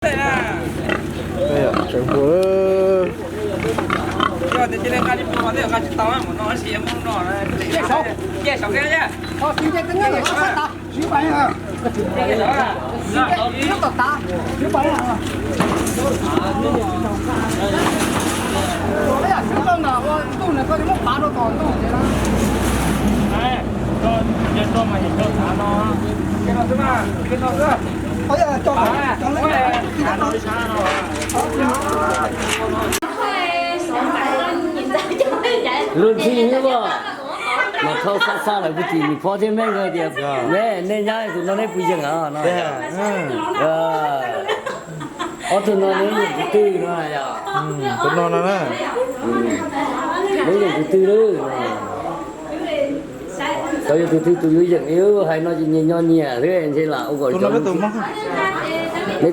Tseem hua. Lub nthib hnub mas thauj xab xab lawm puag tim niam phob thiab me nkawd tias, nej, nej nyab tus no neb puas yeem os no. Ob tug no neb yeem tus twg no yog? Tus no no na. Neb yeem tus twg lawm? Tau yog tus twg tus yuav yeem li hais no ces nyias nyob nyias xwb ntshe lam ua kom neb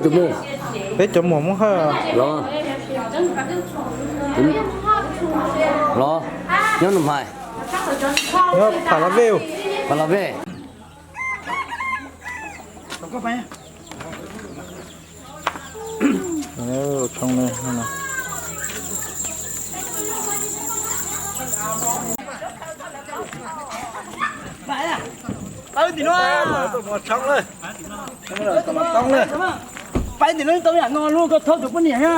tus mus. Peb cov muam Hmoob Hawj los, los nyob Nus Hais, nyob Pha La Vej, Pha La Vej. Pais tim no tau yam no lub koj thauj tus poj niam na.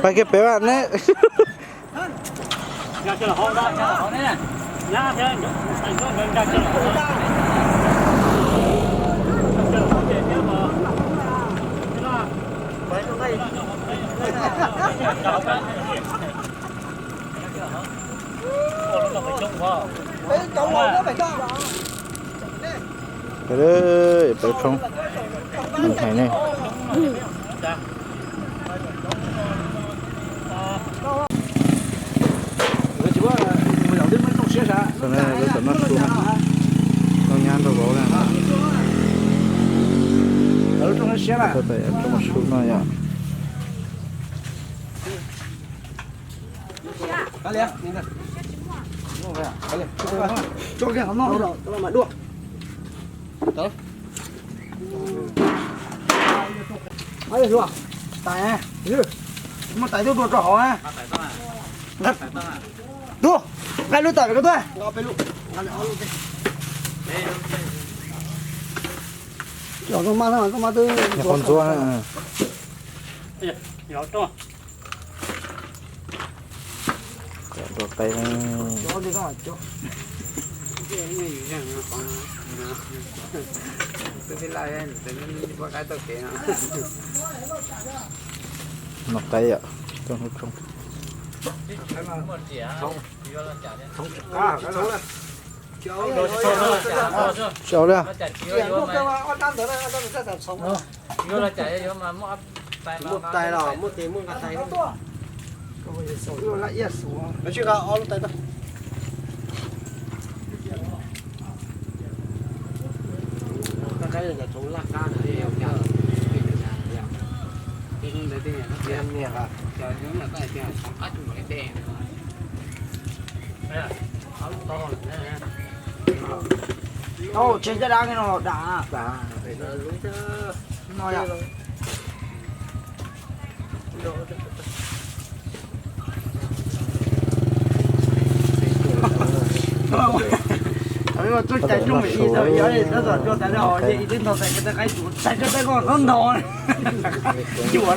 Pais kiag pem vas ne. Pawg tshoob, hais ne. Lawv tam noj su na, noj nyab nrog vauv na. Noj su no yom. Tais, muab tais tuaj dua rau hauv na. Tuaj, nqa lub tais rau koj tuaj. Qhov ntxuav na. Noj qaib yom, tsis ua li. Muaj tais los muaj tes muaj nqa tais. Lub tais tuaj. Tau tsev caj dab no los dam. No yom. Tub cai rooj me ib tau ib ob tab tom dua tas li hos ib tib ntau tais koj tais qaib tsuav tais koj tais koj ntau ntau. Cuam los.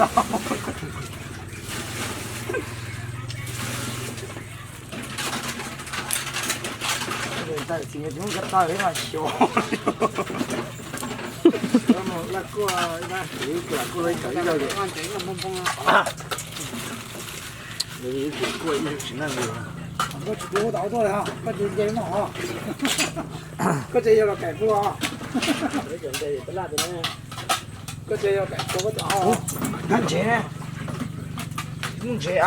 Koj tsis ua tau tuaj li, koj tsis nce no, koj tsis yog los kaim kuv, koj tsis yog kaim kuv, koj tsis, ntsev, ntsev a.